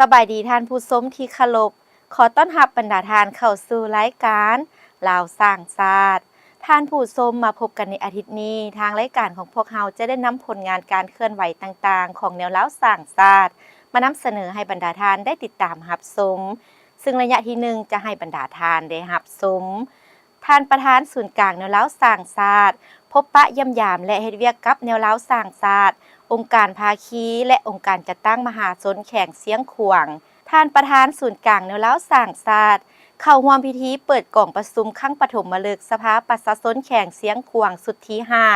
ສະບາຍດີທ່ານຜູ້ຊົມທີ່ເຄົາລົບ, ຂໍຕ້ອນຮັບບັນດາທ່ານເຂົ້າສູ່ລາຍການລາວສ້າງຊາດ. ທ່ານຜູ້ຊົມ, ມາພົບກັນໃນອາທິດນີ້, ທາງລາຍການຂອງພວກເຮົາຈະໄດ້ນຳຜົນງານການເຄື່ອນໄຫວຕ່າງໆຂອງແນວລາວສ້າງຊາດ ມານຳສະເໜີໃຫ້ບັນດາທ່ານໄດ້ຕິດຕາມຮັບຊົມ. ຊຶ່ງໄລຍະທີໜຶ່ງ ຈະໃຫ້ບັນດາທ່ານໄດ້ຮັບຊົມ ທ່ານປະທານສູນກາງແນວລາວສ້າງຊາດ ພົບປະຢ້ຽມຢາມ ແລະ ເຮັດວຽກກັບແນວລາວສ້າງຊາດ, ອົງການພາຄີ ແລະ ອົງການຈັດຕັ້ງມະຫາຊົນແຂວງຊຽງຂວາງ. ທ່ານປະທານສູນກາງແນວລາວສ້າງຊາດ ເຂົ້າຮ່ວມພິທີເປີດກອງປະຊຸມຄັ້ງປະຖົມມະລຶກສະພາປະຊາຊົນແຂວງຊຽງຂວາງຊຸດທີຫ້າ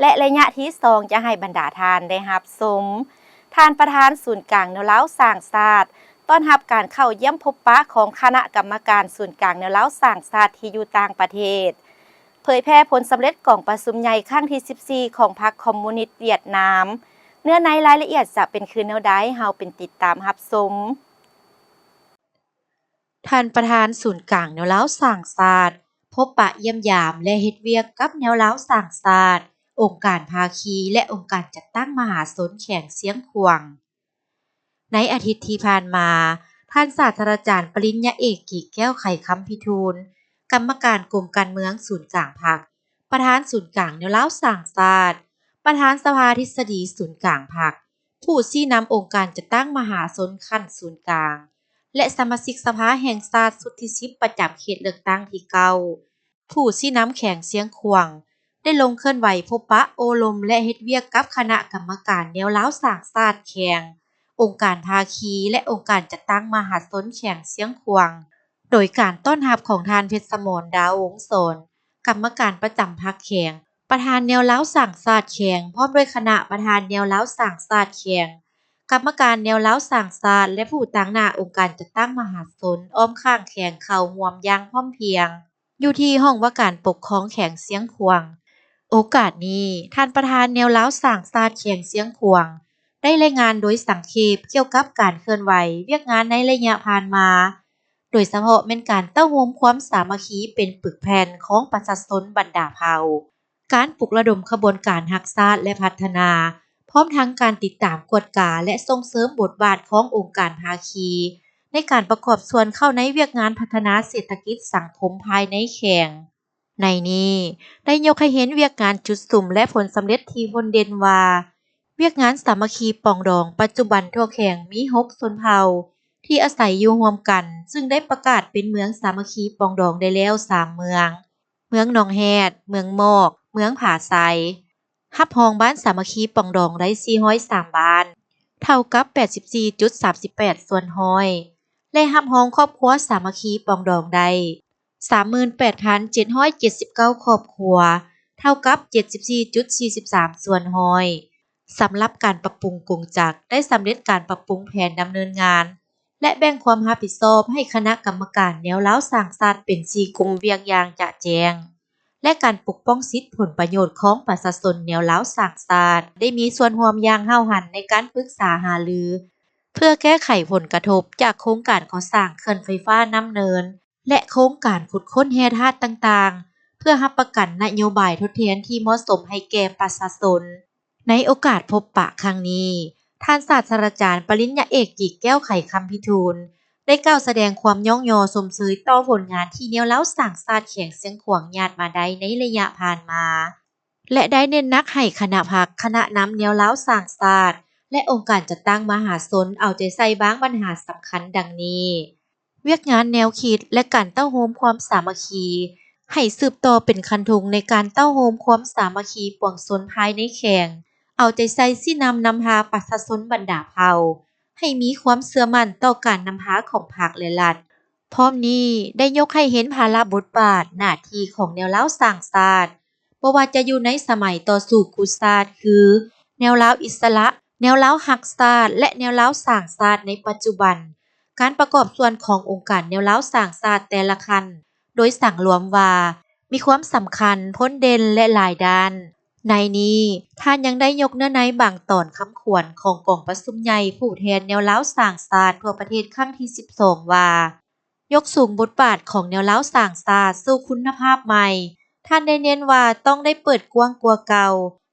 ແລະ ໄລຍະທີສອງ ຈະໃຫ້ບັນດາທ່ານໄດ້ຮັບຊົມ ທ່ານປະທານສູນກາງແນວລາວສ້າງຊາດ ຕ້ອນຮັບການເຂົ້າຢ້ຽມພົບປະຂອງຄະນະກຳມະການສູນກາງແນວລາວສ້າງຊາດທີ່ຢູ່ຕ່າງປະເທດ, ເຜີຍແຜ່ຜົນສຳເລັດກອງປະຊຸມໃຫຍ່ຄັ້ງທີສິບສີ່ຂອງພັກຄອມມູນິດຫວຽດນາມ. ເນື້ອໃນລາຍລະອຽດຈະເປັນຄືແນວໃດ, ເຮົາໄປຕິດຕາມຮັບຊົມ. ທ່ານປະທານສູນກາງແນວລາວສ້າງຊາດ ພົບປະຢ້ຽມຢາມ ແລະ ເຮັດວຽກກັບແນວລາວສ້າງຊາດ, ອົງການພາຄີ ແລະ ອົງການຈັດຕັ້ງມະຫາຊົນແຂວງຊຽງຂວາງ. ໃນອາທິດທີ່ຜ່ານມາ, ທ່ານສາດສະດາຈານປະລິນຍາເອກ ກີແກ້ວ ໄຂຄຳພິທູນ, ກຳມະການກົມການເມືອງສູນກາງພັກ, ປະທານສູນກາງແນວລາວສ້າງຊາດ, ປະທານສະພາທິດສະດີສູນກາງພັກ, ຜູ້ຊີ້ນຳອົງການຈັດຕັ້ງມະຫາຊົນຂັ້ນສູນກາງ ແລະ ສະມາຊິກສະພາແຫ່ງຊາດຊຸດທີສິບ ປະຈຳເຂດເລືອກຕັ້ງທີເກົ້າ, ຜູ້ຊີ້ນຳແຂວງຊຽງຂວາງ ໄດ້ລົງເຄື່ອນໄຫວພົບປະໂອ້ລົມ ແລະ ເຮັດວຽກກັບຄະນະກຳມະການແນວລາວສ້າງຊາດແຂວງ, ອົງການພາຄີ ແລະ ອົງການຈັດຕັ້ງມະຫາຊົນແຂວງຊຽງຂວາງ ໂດຍການຕ້ອນຮັບຂອງທ່ານ ເພັດສະໝອນ ດາວວົງສອນ, ກຳມະການປະຈຳພັກແຂວງ, ປະທານແນວລາວສ້າງຊາດແຂວງ, ພ້ອມດ້ວຍຄະນະປະທານແນວລາວສ້າງຊາດແຂວງ, ກຳມະການແນວລາວສ້າງຊາດ ແລະ ຜູ້ຕາງໜ້າອົງການຈັດຕັ້ງມະຫາຊົນອ້ອມຂ້າງແຂວງເຂົ້າຮ່ວມຢ່າງພ້ອມພຽງ ຢູ່ທີ່ຫ້ອງວ່າການປົກຄອງແຂວງຊຽງຂວາງ. ໂອກາດນີ້, ທ່ານປະທານແນວລາວສ້າງຊາດແຂວງຊຽງຂວາງ ໄດ້ລາຍງານໂດຍສັງເຂບກ່ຽວກັບການເຄື່ອນໄຫວວຽກງານໃນໄລຍະຜ່ານມາ, ໂດຍສະເພາະແມ່ນການເຕົ້າໂຮມຄວາມສາມັກຄີເປັນປຶກແຜ່ນຂອງປະຊາຊົນບັນດາເຜົ່າ, ການປຸກລະດົມຂະບວນການຮັກຊາດ ແລະ ພັດທະນາ, ພ້ອມທັງການຕິດຕາມ, ກວດກາ ແລະ ສົ່ງເສີມບົດບາດຂອງອົງການພາຄີ ໃນການປະກອບສ່ວນເຂົ້າໃນວຽກງານພັດທະນາເສດຖະກິດສັງຄົມພາຍໃນແຂວງ. ໃນນີ້ ໄດ້ຍົກໃຫ້ເຫັນວຽກງານຈຸດສຸມ ແລະ ຜົນສຳເລັດທີ່ພົ້ນເດັ່ນວ່າ ວຽກງານສາມັກຄີປອງດອງ ປັດຈຸບັນທົ່ວແຂວງມີຫົກຊົນເຜົ່າທີ່ອາໄສຢູ່ຮ່ວມກັນ, ຊຶ່ງໄດ້ປະກາດເປັນເມືອງສາມັກຄີປອງດອງໄດ້ແລ້ວສາມເມືອງ, ເມືອງໜອງແຮດ, ເມືອງໝອກ, ເມືອງຜາໄຊ. ຮັບຮອງບ້ານສາມັກຄີປອງດອງໄດ້ສີ່ຮ້ອຍສາມບ້ານ, ເທົ່າກັບແປດສິບສີ່ຈຸດສາມສິບແປດສ່ວນຮ້ອຍ ແລະ ຮັບຮອງຄອບຄົວສາມັກຄີປອງດອງໄດ້ສາມໝື່ນແປດພັນເຈັດຮ້ອຍເຈັດສິບເກົ້າຄອບຄົວ, ເທົ່າກັບເຈັດສິບສີ່ຈຸດສີ່ສິບສາມສ່ວນຮ້ອຍ. ສຳລັບການປັບປຸງກົງຈັກ ໄດ້ສຳເລັດການປັບປຸງແຜນດຳເນີນງານ ແລະ ແບ່ງຄວາມຮັບຜິດຊອບໃຫ້ຄະນະກຳມະການແນວລາວສ້າງຊາດເປັນສີ່ກຸ່ມວຽກຢ່າງຈະແຈ້ງ ແລະ ການປົກປ້ອງສິດຜົນປະໂຫຍດຂອງປະຊາຊົນແນວລາວສ້າງຊາດ ໄດ້ມີສ່ວນຮ່ວມຢ່າງຫ້າວຫັນໃນການປຶກສາຫາລື ເພື່ອແກ້ໄຂຜົນກະທົບຈາກໂຄງການກໍ່ສ້າງເຂື່ອນໄຟຟ້ານ້ຳເນີນ ແລະ ໂຄງການຂຸດຄົ້ນແຮ່ທາດຕ່າງໆ ເພື່ອຮັບປະກັນນະໂຍບາຍທົດແທນທີ່ເໝາະສົມໃຫ້ແກ່ປະຊາຊົນ. ໃນໂອກາດພົບປະຄັ້ງນີ້, ທ່ານສາດສະດາຈານປະລິນຍາເອກ ກີແກ້ວ ໄຂຄຳພິທູນ ໄດ້ກ່າວສະແດງຄວາມຍ້ອງຍໍຊົມເຊີຍຕໍ່ຜົນງານທີ່ແນວລາວສ້າງຊາດແຂວງຊຽງຂວາງຍາດມາໄດ້ໃນໄລຍະຜ່ານມາ ແລະ ໄດ້ເນັ້ນໜັກໃຫ້ຄະນະພັກ, ຄະນະນຳແນວລາວສ້າງຊາດ ແລະ ອົງການຈັດຕັ້ງມະຫາຊົນເອົາໃຈໃສ່ບາງບັນຫາສຳຄັນດັ່ງນີ້. ວຽກງານແນວຄິດ ແລະ ການເຕົ້າໂຮມຄວາມສາມັກຄີ ໃຫ້ສືບຕໍ່ເປັນຄັນທຸງໃນການເຕົ້າໂຮມຄວາມສາມັກຄີປວງຊົນພາຍໃນແຂວງ, ເອົາໃຈໃສ່ຊີ້ນຳນຳພາປະຊາຊົນບັນດາເຜົ່າ ໃຫ້ມີຄວາມເຊື່ອໝັ້ນຕໍ່ການນຳພາຂອງພັກ ແລະ ລັດ. ພ້ອມນີ້ ໄດ້ຍົກໃຫ້ເຫັນພາລະບົດບາດໜ້າທີ່ຂອງແນວລາວສ້າງຊາດ, ບໍ່ວ່າຈະຢູ່ໃນສະໄໝຕໍ່ສູ້ກູ້ຊາດ ຄື ແນວລາວອິດສະຫຼະ, ແນວລາວຮັກຊາດ ແລະ ແນວລາວສ້າງຊາດໃນປັດຈຸບັນ, ການປະກອບສ່ວນຂອງອົງການແນວລາວສ້າງຊາດແຕ່ລະຂັ້ນ ໂດຍສັງລວມວ່າມີຄວາມສຳຄັນ, ພົ້ນເດັ່ນ ແລະ ຫຼາຍດ້ານ. ໃນນີ້ ທ່ານຍັງໄດ້ຍົກເນື້ອໃນບາງຕອນຄຳຂວັນຂອງກອງປະຊຸມໃຫຍ່ຜູ້ແທນແນວລາວສ້າງຊາດທົ່ວປະເທດຄັ້ງທີສິບສອງ ວ່າ ຍົກສູງບົດບາດຂອງແນວລາວສ້າງຊາດສູ່ຄຸນນະພາບໃໝ່. ທ່ານໄດ້ເນັ້ນວ່າຕ້ອງໄດ້ເປີດກວ້າງກວ່າເກົ່າ,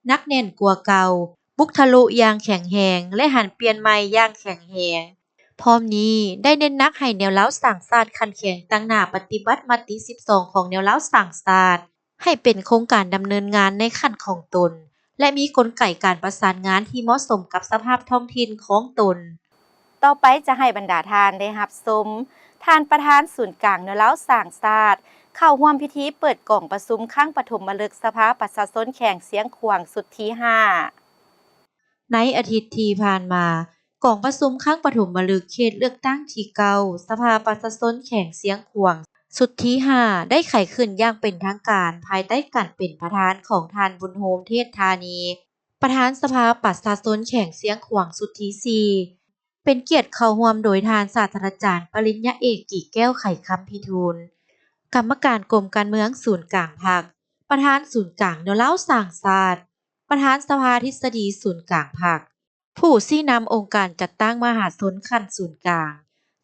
ໜັກແໜ້ນກວ່າເກົ່າ, ບຸກທະລຸຢ່າງແຂງແຮງ ແລະ ຫັນປ່ຽນໃໝ່ຢ່າງແຂງແຮງ. ພ້ອມນີ້ໄດ້ເນັ້ນໜັກໃຫ້ແນວລາວສ້າງຊາດຂັ້ນແຂງຕັ້ງໜ້າປະຕິບັດມະຕິສິບສອງຂອງແນວລາວສ້າງຊາດ ໃຫ້ເປັນໂຄງການດຳເນີນງານໃນຂັ້ນຂອງຕົນ ແລະ ມີກົນໄກການປະສານງານທີ່ເໝາະສົມກັບສະພາບທ້ອງຖິ່ນຂອງຕົນ. ຕໍ່ໄປຈະໃຫ້ບັນດາທ່ານໄດ້ຮັບຊົມ ທ່ານປະທານສູນກາງແນວລາວສ້າງຊາດ ເຂົ້າຮ່ວມພິທີເປີດກອງປະຊຸມຄັ້ງປະຖົມມະລຶກສະພາປະຊາຊົນແຂວງຊຽງຂວາງຊຸດທີຫ້າ. ໃນອາທິດທີ່ຜ່ານມາ, ກອງປະຊຸມຄັ້ງປະຖົມມະລຶກເຂດເລືອກຕັ້ງທີເກົ້າ ສະພາປະຊາຊົນແຂວງຊຽງຂວາງຊຸດທີຫ້າ ໄດ້ໄຂຂຶ້ນຢ່າງເປັນທາງການ ພາຍໃຕ້ການເປັນປະທານຂອງທ່ານ ບຸນໂຮມ ເທດທານີ ປະທານສະພາປະຊາຊົນແຂວງຊຽງຂວາງຊຸດທີສີ່ ເປັນກຽດເຂົ້າຮ່ວມໂດຍທ່ານສາດສະດາຈານປະລິນຍາເອກ ກີແກ້ວ ໄຂຄຳພິທູນ ກຳມະການກົມການເມືອງສູນກາງພັກ, ປະທານສູນກາງແນວລາວສ້າງຊາດ, ປະທານສະພາທິດສະດີສູນກາງພັກ, ຜູ້ຊີ້ນຳອົງການຈັດຕັ້ງມະຫາຊົນຂັ້ນສູນກາງ,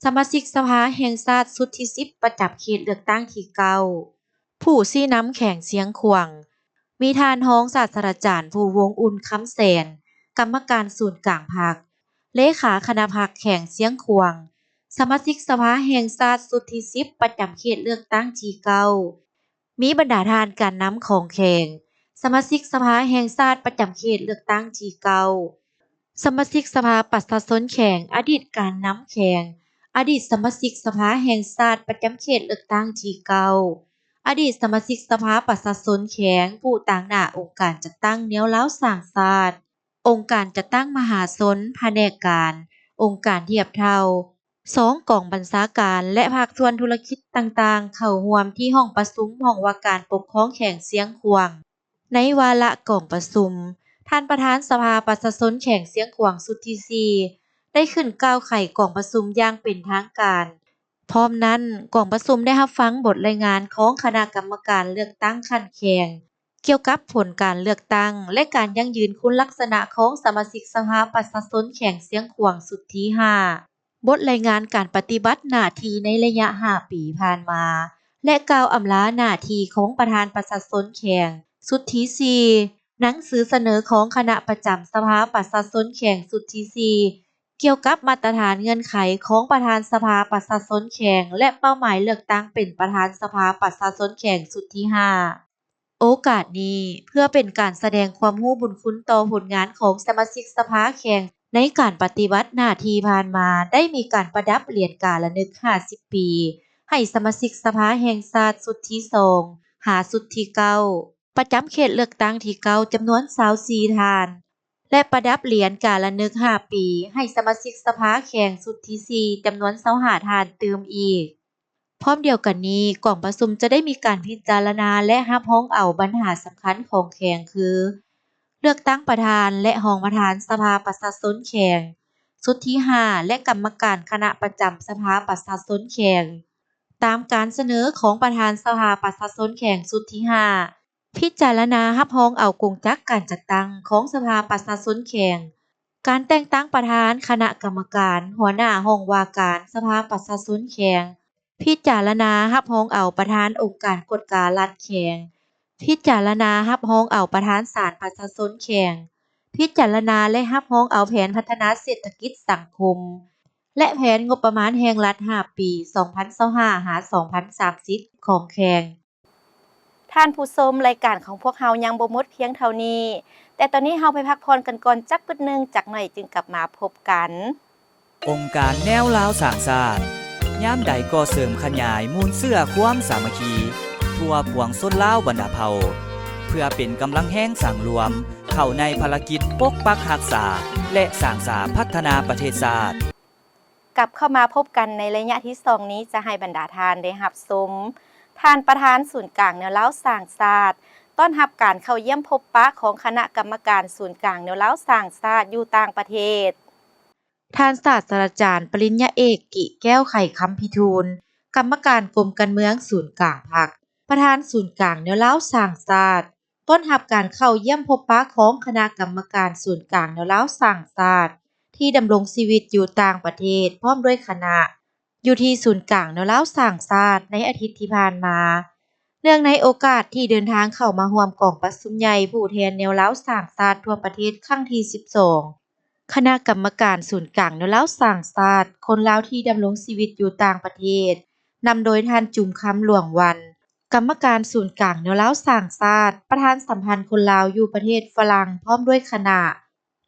ສະມາຊິກສະພາແຫ່ງຊາດຊຸດທີສິບ ປະຈຳເຂດເລືອກຕັ້ງທີເກົ້າ, ຜູ້ຊີ້ນຳແຂວງຊຽງຂວາງ, ມີທ່ານຮອງສາດສະດາຈານ ພູວົງອຸ່ນ ຄຳແສນ ກຳມະການສູນກາງພັກ, ເລຂາຄະນະພັກແຂວງຊຽງຂວາງ, ສະມາຊິກສະພາແຫ່ງຊາດຊຸດທີສິບ ປະຈຳເຂດເລືອກຕັ້ງທີເກົ້າ, ມີບັນດາທ່ານການນຳຂອງແຂວງ, ສະມາຊິກສະພາແຫ່ງຊາດປະຈຳເຂດເລືອກຕັ້ງທີເກົ້າ, ສະມາຊິກສະພາປະຊາຊົນແຂວງ, ອະດີດການນຳແຂວງ, ອະດີດສະມາຊິກສະພາແຫ່ງຊາດປະຈຳເຂດເລືອກຕັ້ງທີເກົ້າ, ອະດີດສະມາຊິກສະພາປະຊາຊົນແຂວງ, ຜູ້ຕາງໜ້າອົງການຈັດຕັ້ງແນວລາວສ້າງຊາດ, ອົງການຈັດຕັ້ງມະຫາຊົນ, ພະແນກການ, ອົງການທຽບເທົ່າ, ສອງກອງບັນຊາການ ແລະ ພາກສ່ວນທຸລະກິດຕ່າງໆ ເຂົ້າຮ່ວມທີ່ຫ້ອງປະຊຸມຫ້ອງວ່າການປົກຄອງແຂວງຊຽງຂວາງ. ໃນວາລະກອງປະຊຸມ, ທ່ານປະທານສະພາປະຊາຊົນແຂວງຊຽງຂວາງຊຸດທີສີ່ ໄດ້ຂຶ້ນກ່າວໄຂກອງປະຊຸມຢ່າງເປັນທາງການ. ພ້ອມນັ້ນ, ກອງປະຊຸມໄດ້ຮັບຟັງບົດລາຍງານຂອງຄະນະກຳມະການເລືອກຕັ້ງຂັ້ນແຂວງ ກ່ຽວກັບຜົນການເລືອກຕັ້ງ ແລະ ການຢັ້ງຢືນຄຸນລັກສະນະຂອງສະມາຊິກສະພາປະຊາຊົນແຂວງຊຽງຂວາງຊຸດທີຫ້າ, ບົດລາຍງານການປະຕິບັດໜ້າທີ່ໃນໄລຍະຫ້າປີຜ່ານມາ ແລະ ກ່າວອຳລາໜ້າທີ່ຂອງປະທານປະຊາຊົນແຂວງຊຸດທີສີ່, ໜັງສືສະເໜີຂອງຄະນະປະຈຳສະພາປະຊາຊົນແຂວງຊຸດທີສີ່ ກ່ຽວກັບມາດຕະຖານເງື່ອນໄຂຂອງປະທານສະພາປະຊາຊົນແຂວງ ແລະ ເປົ້າໝາຍເລືອກຕັ້ງເປັນປະທານສະພາປະຊາຊົນແຂວງຊຸດທີຫ້າ. ໂອກາດນີ້ ເພື່ອເປັນການສະແດງຄວາມຮູ້ບຸນຄຸນຕໍ່ຜົນງານຂອງສະມາຊິກສະພາແຂວງໃນການປະຕິບັດໜ້າທີ່ຜ່ານມາ, ໄດ້ມີການປະດັບຫຼຽນກາລະນຶກຫ້າສິບປີ ໃຫ້ສະມາຊິກສະພາແຫ່ງຊາດຊຸດທີສອງ ຫາຊຸດທີເກົ້າ ປະຈຳເຂດເລືອກຕັ້ງທີເກົ້າ ຈຳນວນຊາວສີ່ທ່ານ ແລະ ປະດັບຫຼຽນກາລະນຶກຫ້າປີ ໃຫ້ສະມາຊິກສະພາແຂວງຊຸດທີສີ່ ຈຳນວນຊາວຫ້າທ່ານຕື່ມອີກ. ພ້ອມດຽວກັນນີ້, ກອງປະຊຸມຈະໄດ້ມີການພິຈາລະນາ ແລະ ຮັບຮອງເອົາບັນຫາສຳຄັນຂອງແຂວງ ຄື ເລືອກຕັ້ງປະທານ ແລະ ຮອງປະທານສະພາປະຊາຊົນແຂວງຊຸດທີຫ້າ ແລະ ກຳມະການຄະນະປະຈຳສະພາປະຊາຊົນແຂວງ ຕາມການສະເໜີຂອງປະທານສະພາປະຊາຊົນແຂວງຊຸດທີຫ້າ, ພິຈາລະນາຮັບຮອງເອົາກົງຈັກການຈັດຕັ້ງຂອງສະພາປະຊາຊົນແຂວງ, ການແຕ່ງຕັ້ງປະທານຄະນະກຳມະການ, ຫົວໜ້າຫ້ອງວ່າການສະພາປະຊາຊົນແຂວງ, ພິຈາລະນາຮັບຮອງເອົາປະທານອົງການກວດກາລັດແຂວງ, ພິຈາລະນາຮັບຮອງເອົາປະທານສານປະຊາຊົນແຂວງ, ພິຈາລະນາ ແລະ ຮັບຮອງເອົາແຜນພັດທະນາເສດຖະກິດສັງຄົມ ແລະ ແຜນງົບປະມານແຫ່ງລັດຫ້າປີ ສອງພັນຊາວຫ້າ ຫາ ສອງພັນສາມສິບ ຂອງແຂວງ. ທ່ານຜູ້ຊົມ, ລາຍການຂອງພວກເຮົາຍັງບໍ່ໝົດພຽງເທົ່ານີ້, ແຕ່ຕອນນີ້ເຮົາໄປພັກຜ່ອນກັນກ່ອນຈັກປຶດໜຶ່ງ, ຈັກໜ້ອຍຈຶ່ງກັບມາພົບກັນ. ອົງການແນວລາວສ້າງຊາດ ຍາມໃດກໍເສີມຂະຫຍາຍມູນເຊື້ອຄວາມສາມັກຄີ ທົ່ວປວງຊົນລາວບັນດາເຜົ່າ ເພື່ອເປັນກຳລັງແຮງສັງລວມ ເຂົ້າໃນພາລະກິດປົກປັກຮັກສາ ແລະ ສ້າງສາພັດທະນາປະເທດຊາດ. ກັບເຂົ້າມາພົບກັນໃນໄລຍະທີສອງນີ້ ຈະໃຫ້ບັນດາທ່ານໄດ້ຮັບຊົມ ທ່ານປະທານສູນກາງແນວລາວສ້າງຊາດ ຕ້ອນຮັບການເຂົ້າຢ້ຽມພົບປະຂອງຄະນະກຳມະການສູນກາງແນວລາວສ້າງຊາດຢູ່ຕ່າງປະເທດ. ທ່ານສາດສະດາຈານປະລິນຍາເອກ ກິແກ້ວ ໄຂຄຳພິທູນ ກຳມະການກົມການເມືອງສູນກາງພັກ, ປະທານສູນກາງແນວລາວສ້າງຊາດ ຕ້ອນຮັບການເຂົ້າຢ້ຽມພົບປະຂອງຄະນະກຳມະການສູນກາງແນວລາວສ້າງຊາດ ທີ່ດຳລົງຊີວິດຢູ່ຕ່າງປະເທດ ພ້ອມດ້ວຍຄະນະ ຢູ່ທີ່ສູນກາງແນວລາວສ້າງຊາດ ໃນອາທິດທີ່ຜ່ານມາ. ເນື່ອງໃນໂອກາດທີ່ເດີນທາງເຂົ້າມາຮ່ວມກອງປະຊຸມໃຫຍ່ຜູ້ແທນແນວລາວສ້າງຊາດທົ່ວປະເທດຄັ້ງທີສິບສອງ ຄະນະກຳມະການສູນກາງແນວລາວສ້າງຊາດ ຄົນລາວທີ່ດຳລົງຊີວິດຢູ່ຕ່າງປະເທດ ນຳໂດຍທ່ານ ຈູມຄຳ ຫຼວງວັນ ກຳມະການສູນກາງແນວລາວສ້າງຊາດ, ປະທານສຳພັນຄົນລາວຢູ່ປະເທດຝຣັ່ງ ພ້ອມດ້ວຍຄະນະ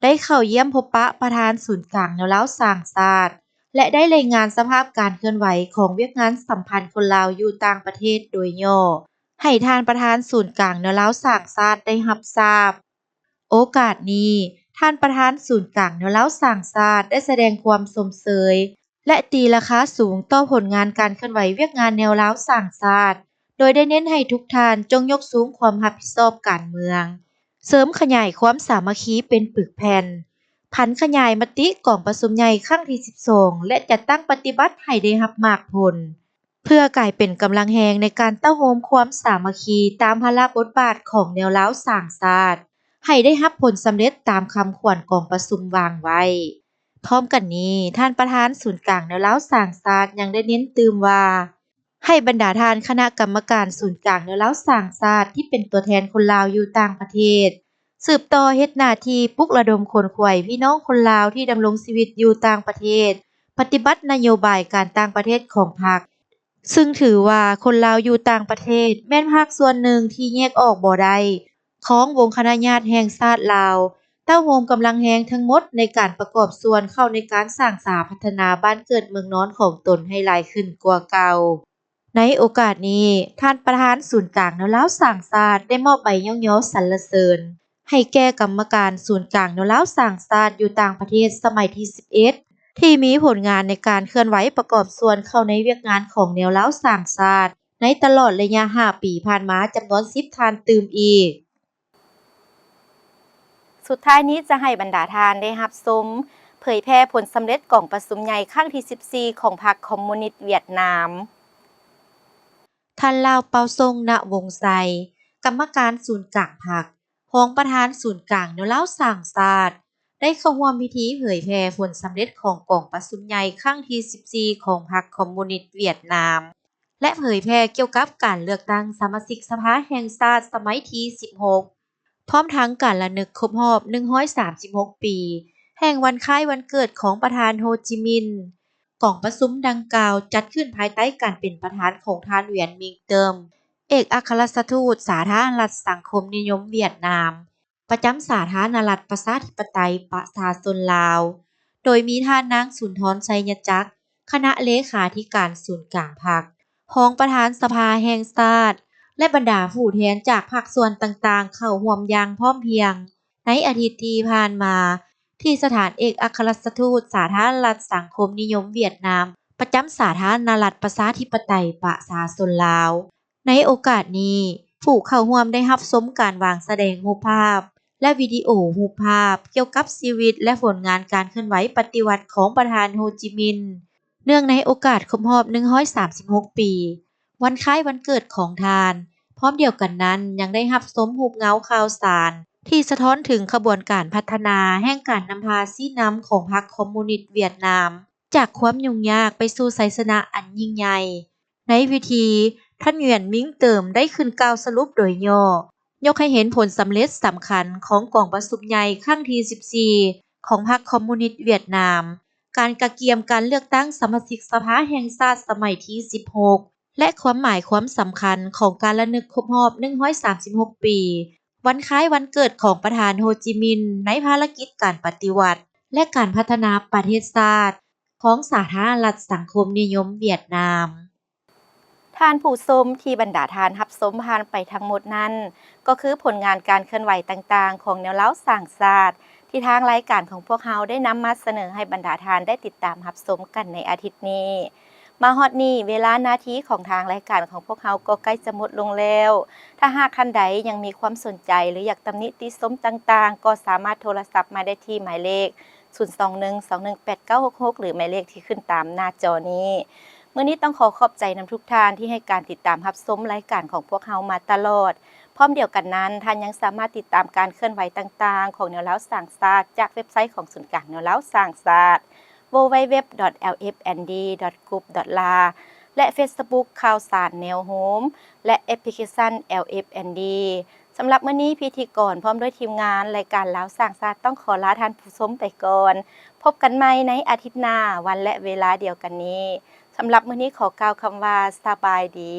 ໄດ້ເຂົ້າຢ້ຽມພົບປະປະທານສູນກາງແນວລາວສ້າງຊາດ ແລະ ໄດ້ລາຍງານສະພາບການເຄື່ອນໄຫວຂອງວຽກງານສຳພັນຄົນລາວຢູ່ຕ່າງປະເທດໂດຍຫຍໍ້ ໃຫ້ທ່ານປະທານສູນກາງແນວລາວສ້າງຊາດໄດ້ຮັບຊາບ. ໂອກາດນີ້, ທ່ານປະທານສູນກາງແນວລາວສ້າງຊາດໄດ້ສະແດງຄວາມຊົມເຊີຍ ແລະ ຕີລາຄາສູງຕໍ່ຜົນງານການເຄື່ອນໄຫວວຽກງານແນວລາວສ້າງຊາດ, ໂດຍໄດ້ເນັ້ນໃຫ້ທຸກທ່ານຈົ່ງຍົກສູງຄວາມຮັບຜິດຊອບການເມືອງ, ເສີມຂະຫຍາຍຄວາມສາມັກຄີເປັນປຶກແຜ່ນ, ຜັນຂະຫຍາຍມະຕິກອງປະຊຸມໃຫຍ່ຄັ້ງທີສິບສອງ ແລະ ຈັດຕັ້ງປະຕິບັດໃຫ້ໄດ້ຮັບໝາກຜົນ. ເພື່ອກາຍເປັນກຳລັງແຮງໃນການເຕົ້າໂຮມຄວາມສາມັກຄີຕາມພາລະບົດບາດຂອງແນວລາວສ້າງຊາດ ໃຫ້ໄດ້ຮັບຜົນສຳເລັດຕາມຄຳຂວັນກອງປະຊຸມວາງໄວ້. ພ້ອມກັນນີ້, ທ່ານປະທານສູນກາງແນວລາວສ້າງຊາດຍັງໄດ້ເນັ້ນຕື່ມວ່າ ໃຫ້ບັນດາທ່ານຄະນະກຳມະການສູນກາງແນວລາວສ້າງຊາດທີ່ເປັນຕົວແທນຄົນລາວຢູ່ຕ່າງປະເທດ ສືບຕໍ່ເຮັດໜ້າທີ່ປຸກລະດົມຂົນຂວາຍພີ່ນ້ອງຄົນລາວທີ່ດຳລົງຊີວິດຢູ່ຕ່າງປະເທດ ປະຕິບັດນະໂຍບາຍການຕ່າງປະເທດຂອງພັກ, ຊຶ່ງຖືວ່າຄົນລາວຢູ່ຕ່າງປະເທດແມ່ນພາກສ່ວນໜຶ່ງທີ່ແຍກອອກບໍ່ໄດ້ຂອງວົງຄະນະຍາດແຫ່ງຊາດລາວ, ເຕົ້າໂຮມກຳລັງແຮງທັງໝົດໃນການປະກອບສ່ວນເຂົ້າໃນການສ້າງສາພັດທະນາບ້ານເກີດເມືອງນອນຂອງຕົນໃຫ້ຫຼາຍຂຶ້ນກວ່າເກົ່າ. ໃນໂອກາດນີ້, ທ່ານປະທານສູນກາງແນວລາວສ້າງຊາດໄດ້ມອບໃບຍ້ອງຍໍສັນລະເສີນ ໃຫ້ແກ່ກຳມະການສູນກາງແນວລາວສ້າງຊາດຢູ່ຕ່າງປະເທດສະໄໝທີສິບເອັດ ທີ່ມີຜົນງານໃນການເຄື່ອນໄຫວປະກອບສ່ວນເຂົ້າໃນວຽກງານຂອງແນວລາວສ້າງຊາດ ໃນຕະຫຼອດໄລຍະຫ້າປີຜ່ານມາຈຳນວນສິບທ່ານຕື່ມອີກ. ສຸດທ້າຍນີ້ຈະໃຫ້ບັນດາທ່ານໄດ້ຮັບຊົມເຜີຍແຜ່ຜົນສຳເລັດກອງປະຊຸມໃຫຍ່ຄັ້ງທີສິບສີ່ຂອງພັກຄອມມູນິດຫວຽດນາມ. ທ່ານ ລາວ ເປົາຊົງ ນະວົງໄຊ ກຳມະການສູນກາງພັກ, ຮອງປະທານສູນກາງແນວລາວສ້າງຊາດ ໄດ້ເຂົ້າຮ່ວມພິທີເຜີຍແຜ່ຜົນສຳເລັດຂອງກອງປະຊຸມໃຫຍ່ຄັ້ງທີສິບສີ່ຂອງພັກຄອມມູນິດຫວຽດນາມ ແລະ ເຜີຍແຜ່ກ່ຽວກັບການເລືອກຕັ້ງສະມາຊິກສະພາແຫ່ງຊາດສະໄໝທີສິບຫົກ ພ້ອມທັງການລະນຶກຄົບຮອບໜຶ່ງຮ້ອຍສາມສິບຫົກປີ ແຫ່ງວັນຄ້າຍວັນເກີດຂອງປະທານໂຮຈິມິນ. ກອງປະຊຸມດັ່ງກ່າວຈັດຂຶ້ນພາຍໃຕ້ການເປັນປະທານຂອງທ່ານ ຫວຽນ ມິງເຕີມ ເອກອັກຄະລັດຖະທູດສາທາລະນະລັດສັງຄົມນິຍົມຫວຽດນາມ ປະຈຳສາທາລະນະລັດປະຊາທິປະໄຕປະຊາຊົນລາວ, ໂດຍມີທ່ານນາງ ສຸນທອນ ໄຊຍະຈັກ ຄະນະເລຂາທິການສູນກາງພັກ, ຮອງປະທານສະພາແຫ່ງຊາດ ແລະ ບັນດາຜູ້ແທນຈາກພາກສ່ວນຕ່າງໆເຂົ້າຮ່ວມຢ່າງພ້ອມພຽງ. ໃນອາທິດທີ່ຜ່ານມາ, ທີ່ສະຖານເອກອັກຄະລັດຖະທູດສາທາລະນະລັດສັງຄົມນິຍົມຫວຽດນາມ ປະຈຳສາທາລະນະລັດປະຊາທິປະໄຕປະຊາຊົນລາວ, ໃນໂອກາດນີ້, ຜູ້ເຂົ້າຮ່ວມໄດ້ຮັບຊົມການວາງສະແດງຮູບພາບ ແລະ ວິດີໂອຮູບພາບກ່ຽວກັບຊີວິດ ແລະ ຜົນງານການເຄື່ອນໄຫວປະຕິວັດຂອງປະທານໂຮຈິມິນ ເນື່ອງໃນໂອກາດຄົບຮອບໜຶ່ງຮ້ອຍສາມສິບຫົກປີ ວັນຄ້າຍວັນເກີດຂອງທ່ານ. ພ້ອມດຽວກັນນັ້ນ, ຍັງໄດ້ຮັບຊົມຮູບເງົາຂ່າວສານທີ່ສະທ້ອນເຖິງຂະບວນການພັດທະນາແຫ່ງການນຳພາຊີ້ນຳຂອງພັກຄອມມູນິດຫວຽດນາມ ຈາກຄວາມຫຍຸ້ງຍາກໄປສູ່ໄຊຊະນະອັນຍິ່ງໃຫຍ່. ໃນພິທີ, ທ່ານ ຫວຽນ ມິງເຕີມ ໄດ້ຂຶ້ນກ່າວສະຫຼຸບໂດຍຫຍໍ້, ຍົກໃຫ້ເຫັນຜົນສຳເລັດສຳຄັນຂອງກອງປະຊຸມໃຫຍ່ຄັ້ງທີສິບສີ່ຂອງພັກຄອມມູນິດຫວຽດນາມ, ການກະກຽມການເລືອກຕັ້ງສະມາຊິກສະພາແຫ່ງຊາດສະໄໝທີສິບຫົກ ແລະ ຄວາມໝາຍຄວາມສຳຄັນຂອງການລະນຶກຄົບຮອບໜຶ່ງຮ້ອຍສາມສິບຫົກປີ ວັນຄ້າຍວັນເກີດຂອງປະທານໂຮຈິມິນ ໃນພາລະກິດການປະຕິວັດ ແລະ ການພັດທະນາປະເທດຊາດ ຂອງສາທາລະນະລັດສັງຄົມນິຍົມຫວຽດນາມ. ທ່ານຜູ້ຊົມ, ທີ່ບັນດາທ່ານຮັບຊົມຜ່ານໄປທັງໝົດນັ້ນ, ກໍຄືຜົນງານການເຄື່ອນໄຫວຕ່າງໆຂອງແນວລາວສ້າງຊາດ ທີ່ທາງລາຍການຂອງພວກເຮົາໄດ້ນຳມາສະເໜີໃຫ້ບັນດາທ່ານໄດ້ຕິດຕາມຮັບຊົມກັນໃນອາທິດນີ້. ມາຮອດນີ້, ເວລາໜ້າທີ່ຂອງທາງລາຍການຂອງພວກເຮົາກໍໃກ້ຈະໝົດລົງແລ້ວ. ຖ້າຫາກທ່ານໃດຍັງມີຄວາມສົນໃຈ ຫຼື ຢາກຕຳໜິຕິຊົມຕ່າງໆ, ກໍສາມາດໂທລະສັບມາໄດ້ທີ່ໝາຍເລກ ສູນສອງໜຶ່ງ ສອງໜຶ່ງແປດ ເກົ້າຫົກຫົກ ຫຼື ໝາຍເລກທີ່ຂຶ້ນຕາມໜ້າຈໍນີ້. ມື້ນີ້ຕ້ອງຂໍຂອບໃຈນຳທຸກທ່ານທີ່ໃຫ້ການຕິດຕາມຮັບຊົມລາຍການຂອງພວກເຮົາມາຕະຫຼອດ. ພ້ອມດຽວກັນນັ້ນ, ທ່ານຍັງສາມາດຕິດຕາມການເຄື່ອນໄຫວຕ່າງໆຂອງແນວລາວສ້າງຊາດ ຈາກເວັບໄຊຂອງສູນກາງແນວລາວສ້າງຊາດ ดับเบิลยู ดับเบิลยู ดับเบิลยู ດອດ แอล เอฟ เอ็น ดี ดอท กรุ๊ป ดอท แอล เอ ແລະ ເຟສບຸກ ຂ່າວສານແນວໂຮມ ແລະ ແອັບພລິເຄຊັນ ແອລ ເອຟ ເອັນ ດີ ສຳລັບມື້ນີ້ ພິທີກອນພ້ອມດ້ວຍທີມງານລາຍການລາວສ້າງຊາດ ຕ້ອງຂໍລາທ່ານຜູ້ຊົມໄປກ່ອນ. ພົບກັນໃໝ່ໃນອາທິດໜ້າ ວັນ ແລະ ເວລາດຽວກັນນີ້. ສຳລັບມື້ນີ້ ຂໍກ່າວຄຳວ່າ ສະບາຍດີ.